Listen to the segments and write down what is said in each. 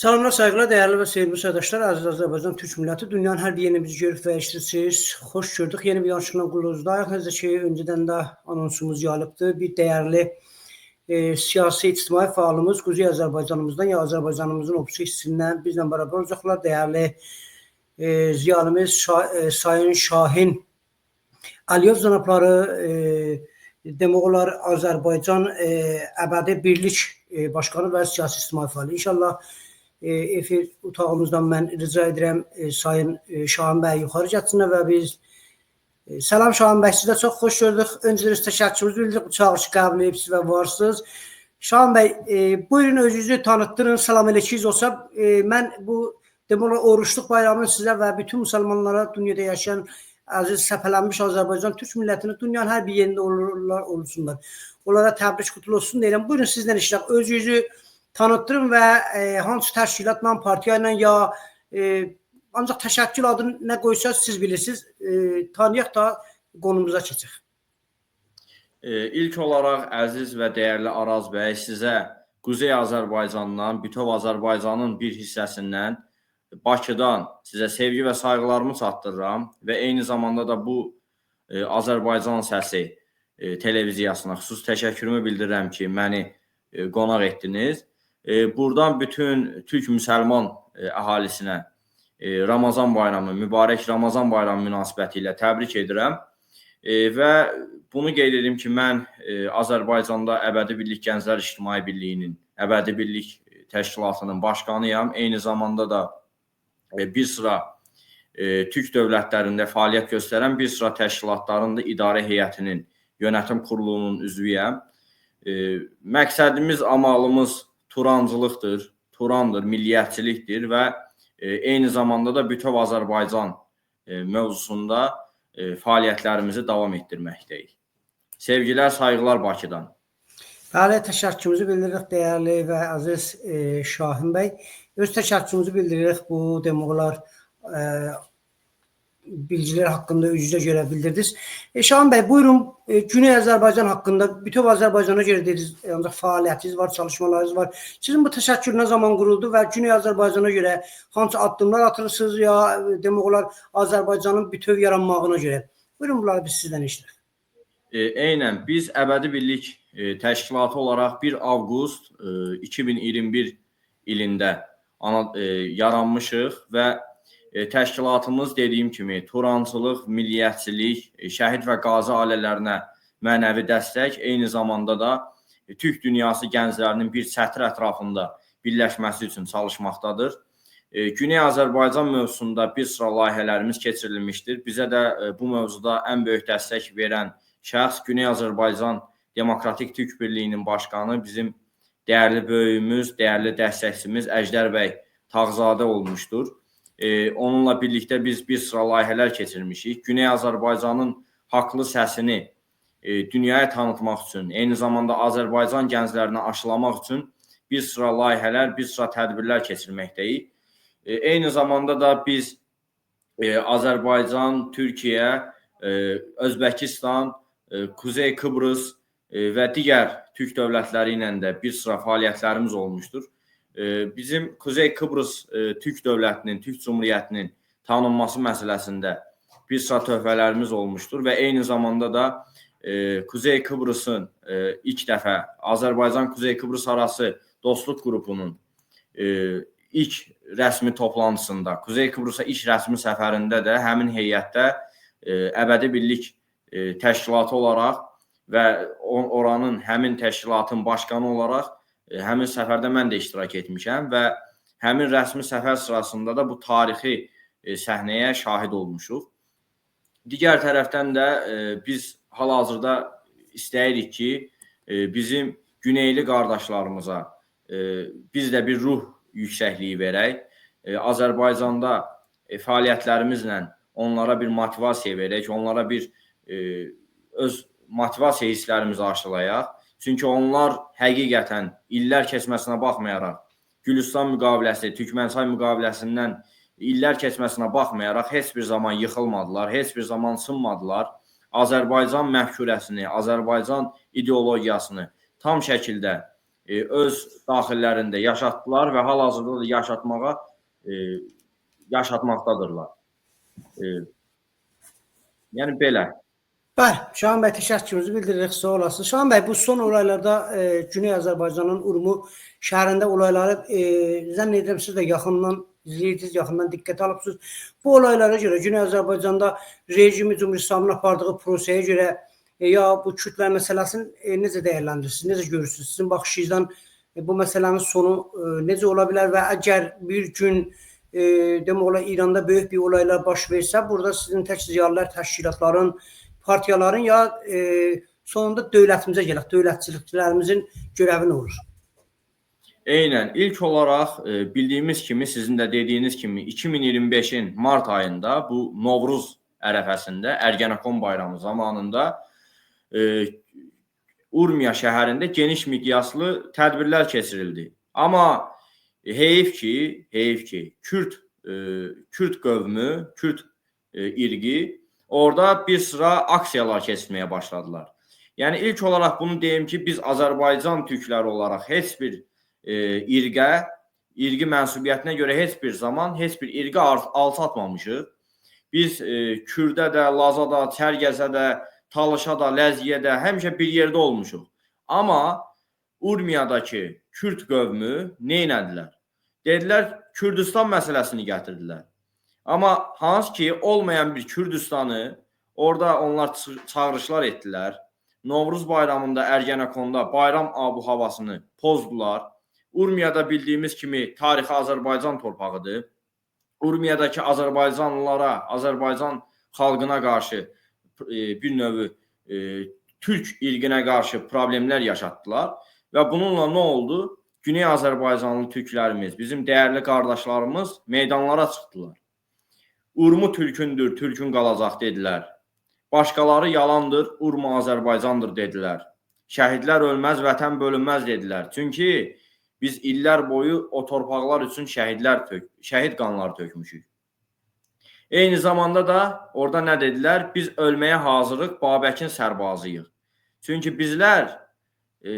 Salamlar, saygılar, dəyərli və sevimli soydaşlar, əziz Azərbaycan Türk milləti, dünyanın hər bir yerini bizi görüb və eşidirsiniz. Xoş gördük. Yeni bir danışıqla qulluğunuzdayıq. Necə ki, öncədən də anonsumuz yayılıbdır. Bir dəyərli siyasi ictimai fəalımız Quzey Azərbaycanımızdan ya Azərbaycanımızın o birisi hissindən bizlə bərabər olacaqlar. Dəyərli ziyalımız Sayın Şahin Əliyev cənabları, demək olar Azərbaycan Əbədi Birlik Başqanı və siyasi ictimai fəali. İnşallah efir otağımızdan mən rica edirəm Sayın Şahin bəy yuxarı gəlsinlər və biz Salam Şahin bəy, sizə çox xoş gördük. Öncədən təşəkkürümüzü bildiririk. Bu çağırışı qəbul edibsiz və varsınız. Şahin bəy, buyurun özünüzü tanıtdırın. Salam aleyküm olsa, mən bu demək olar oruçluq bayramını sizə və bütün müsəlmanlara, dünyada yaşayan əziz səpələnmiş Azərbaycan Türk millətini dünyanın hər bir yerində olurlar, olsunlar. Onlara təbrik qutlu olsun deyirəm. Buyurun sizdən işlək. Özünüzü tanıtdırın və hansı təşkilatla, partiya ilə ya ancaq təşəkkül adını nə qoysaz siz bilirsiniz. Tanıyaq da qonumuza keçək. İlk olaraq əziz və dəyərli Araz bəy, sizə Quzey Azərbaycandan, bütöv Azərbaycanın bir hissəsindən, Bakıdan sizə sevgi və sayğılarımı çatdırıram və eyni zamanda da bu Azərbaycan Səsi televiziyasına xüsusi təşəkkürümü bildirirəm ki, məni qonaq etdiniz. Buradan bütün Türk müsəlman əhalisinə Ramazan bayramı, mübarək Ramazan bayramı münasibəti ilə təbrik edirəm. Və bunu qeyd edim ki, mən Azərbaycanda Əbədi Birlik Gənclər İctimai Birliyinin, Əbədi Birlik Təşkilatının başqanıyam. Eyni zamanda da bir sıra Türk dövlətlərində fəaliyyət göstərən bir sıra təşkilatların da idarə heyətinin, yönətim kurulunun üzvüyəm. Məqsədimiz, amalımız turancılıqdır, turandır, milliyyətçilikdir və eyni zamanda da bütöv Azərbaycan mövzusunda fəaliyyətlərimizi davam etdirməkdəyik. Sevgilər, sayğılar Bakıdan. Bəli, təşəkkürümüzü bildiririk dəyərli və əziz Şahin bəy. Öz təşəkkürümüzü bildiririk bu demək olar bilgilər haqqında özünüzə görə bildirdiniz. Şahin bəy, buyurun, Güney Azərbaycan haqqında, bütöv Azərbaycana görə dediniz, ancaq fəaliyyətiniz var, çalışmalarınız var. Sizin bu təşəkkür nə zaman quruldu və Güney Azərbaycana görə hansı addımlar atırırsınız ya demək olar Azərbaycanın bütöv yaranmağına görə? Buyurun, bunları biz sizdən eşidək. Eynən, biz Əbədi Birlik Təşkilatı olaraq 1 avqust 2021 ilində yaranmışıq və təşkilatımız dediyim kimi turancılıq, milliyyətçilik, şəhid və qazi ailələrinə mənəvi dəstək, eyni zamanda da Türk dünyası gənclərinin bir çətir ətrafında birləşməsi üçün çalışmaqdadır. Güney Azərbaycan mövzusunda bir sıra layihələrimiz keçirilmişdir. Bizə də bu mövzuda ən böyük dəstək verən şəxs Güney Azərbaycan Demokratik Türk Birliyinin başqanı, bizim dəyərli böyüyümüz, dəyərli dəstəkçimiz Əjdər bəy Tağızadə olmuşdur. Onunla birlikdə biz bir sıra layihələr keçirmişik. Güney Azərbaycanın haqlı səsini dünyaya tanıtmaq üçün, eyni zamanda Azərbaycan gənclərinə aşılamaq üçün bir sıra layihələr, bir sıra tədbirlər keçirməkdəyik. Eyni zamanda da biz Azərbaycan, Türkiyə, Özbəkistan, Kuzey Kıbrıs və digər Türk dövlətləri ilə də bir sıra fəaliyyətlərimiz olmuşdur. Bizim Kuzey Kıbrıs Türk dövlətinin, Türk Cumhuriyyətinin tanınması məsələsində bir sıra töhfələrimiz olmuşdur və eyni zamanda da Kuzey Kıbrısın ilk dəfə Azərbaycan Kuzey Kıbrıs arası dostluq qrupunun ilk rəsmi toplantısında, Kuzey Kıbrısa ilk rəsmi səfərində də həmin heyətdə Əbədi Birlik Təşkilatı olaraq və oranın həmin təşkilatın başqanı olaraq həmin səfərdə mən də iştirak etmişəm və həmin rəsmi səfər sırasında da bu tarixi səhnəyə şahid olmuşuq. Digər tərəfdən də biz hal-hazırda istəyirik ki, bizim güneyli qardaşlarımıza biz də bir ruh yüksəkliyi verək. Azərbaycanda fəaliyyətlərimizlə onlara bir motivasiya verək, onlara bir öz motivasiya hisslərimizi aşılayaq. Çünki onlar həqiqətən illər keçməsinə baxmayaraq, Gülüstan müqaviləsi, Türkmənçay müqaviləsindən illər keçməsinə baxmayaraq heç bir zaman yıxılmadılar, heç bir zaman sınmadılar. Azərbaycan məfkurəsini, Azərbaycan ideologiyasını tam şəkildə öz daxillərində yaşatdılar və hal-hazırda da yaşatmaqdadırlar. Yəni belə. Bəli, Şahan bəy, təşəkkürümüzü bildiririk, sağ olasınız. Şahan bəy, bu son olaylarda Güney Azərbaycanın Urmu şəhərində olayları zənn edirəm siz də yaxından izləyirdiniz, yaxından diqqətə alıbsınız. Bu olaylara görə Güney Azərbaycanda rejimi Cumhur İslamının apardığı prosesə görə ya bu Kürdlər məsələsini necə dəyərləndirirsiniz, necə görürsünüz? Sizin baxışınızdan bu məsələnin sonu necə ola bilər və əgər bir gün demək olar İranda böyük bir olaylar baş versə, burada sizin tək ziyalılar, təşkilatların, partiyaların ya sonunda dövlətimizə gələk, dövlətçiliklərimizin görəvi nə olur? Eynən, ilk olaraq bildiyimiz kimi, sizin də dediyiniz kimi 2025-in mart ayında bu Novruz ərəfəsində, Ergenekon bayramı zamanında Urmiya şəhərində geniş miqyaslı tədbirlər keçirildi. Amma heyif ki, Kürt qövmü, Kürt irqi orada bir sıra aksiyalar keçirməyə başladılar. Yəni ilk olaraq bunu deyim ki, biz Azərbaycan türkləri olaraq heç bir irqi mənsubiyyətinə görə heç bir zaman heç bir irqi alçatmamışıq. Biz Kürdə də, Laza da, Çərgəzə də, Talışa da, Ləzgiyə də həmişə bir yerdə olmuşuq. Amma Urmiyadakı Kürt qövmü nə elədilər? Dedilər, Kürdistan məsələsini gətirdilər. Amma hansı ki, olmayan bir Kürdistanı orada onlar çağırışlar etdilər. Novruz bayramında Ergenekonda bayram abu havasını pozdular. Urmiyada bildiyimiz kimi tarixi Azərbaycan torpağıdır. Urmiyadakı Azərbaycanlılara, Azərbaycan xalqına qarşı bir növ Türk irqinə qarşı problemlər yaşatdılar. Və bununla nə oldu? Güney Azərbaycanlı türklərimiz, bizim dəyərli qardaşlarımız meydanlara çıxdılar. Urmu türkündür, türkün qalacaq dedilər. Başqaları yalandır, Urmu Azərbaycandır dedilər. Şəhidlər ölməz, vətən bölünməz dedilər. Çünki biz illər boyu o torpaqlar üçün şəhid qanları tökmüşük. Eyni zamanda da orada nə dedilər? Biz ölməyə hazırıq, Babəkin sərbazıyıq. Çünki bizlər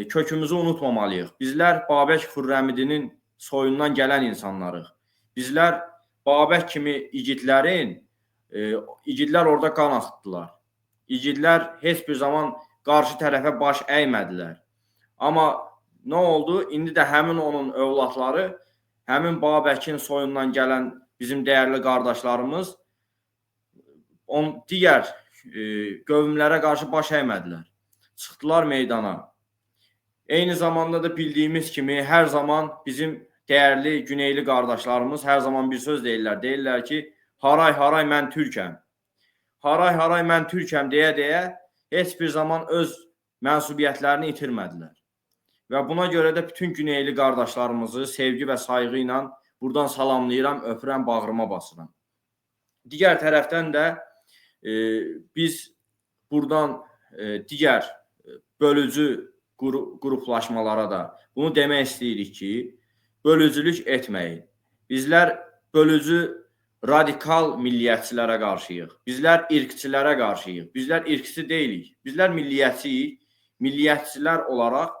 kökümüzü unutmamalıyıq. Bizlər Babək Xürrəmidinin soyundan gələn insanlarıq. Bizlər Babək kimi igidlərin, igidlər orada qan axıtdılar. İgidlər heç bir zaman qarşı tərəfə baş əymədilər. Amma nə oldu? İndi də həmin onun övladları, həmin Babəkin soyundan gələn bizim dəyərli qardaşlarımız digər qövmlərə qarşı baş əymədilər. Çıxdılar meydana. Eyni zamanda da bildiyimiz kimi hər zaman bizim dəyərli güneyli qardaşlarımız hər zaman bir söz deyirlər. Deyirlər ki, haray haray mən türkəm. Haray haray mən türkəm deyə-deyə heç bir zaman öz mənsubiyyətlərini itirmədilər. Və buna görə də bütün güneyli qardaşlarımızı sevgi və sayğı ilə buradan salamlayıram, öpürəm, bağrıma basıram. Digər tərəfdən də biz buradan digər bölücü qruplaşmalara da bunu demək istəyirik ki, bölücülük etməyin. Bizlər bölücü radikal milliyyətçilərə qarşıyıq. Bizlər irqçilərə qarşıyıq. Bizlər irqçi deyilik. Bizlər milliyyətçiyik. Milliyyətçilər olaraq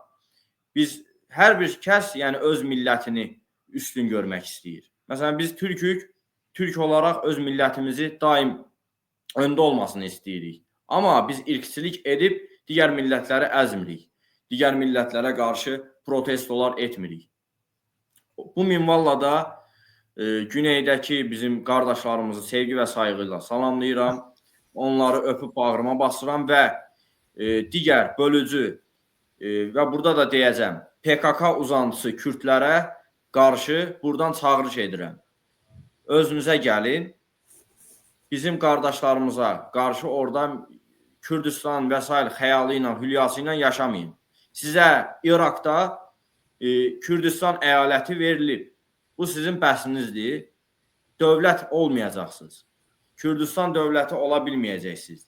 biz hər bir kəs yəni öz millətini üstün görmək istəyir. Məsələn, biz türkük, türk olaraq öz millətimizi daim öndə olmasını istəyirik. Amma biz irqçilik edib digər millətləri əzmirik. Digər millətlərə qarşı protestolar etmirik. Bu minvalla da güneydəki bizim qardaşlarımızı sevgi və sayğı ilə salamlayıram. Onları öpüb bağrıma basıram və digər bölücü və burada da deyəcəm, PKK uzantısı Kürdlərə qarşı buradan çağırış edirəm. Özünüzə gəlin, bizim qardaşlarımıza qarşı orada Kürdistan və sair xəyalı ilə, hülyası ilə yaşamayın. Sizə İraqda Kürdistan əyaləti verilib. Bu sizin bəsinizdir. Dövlət olmayacaqsınız. Kürdistan dövləti ola bilməyəcəksiniz.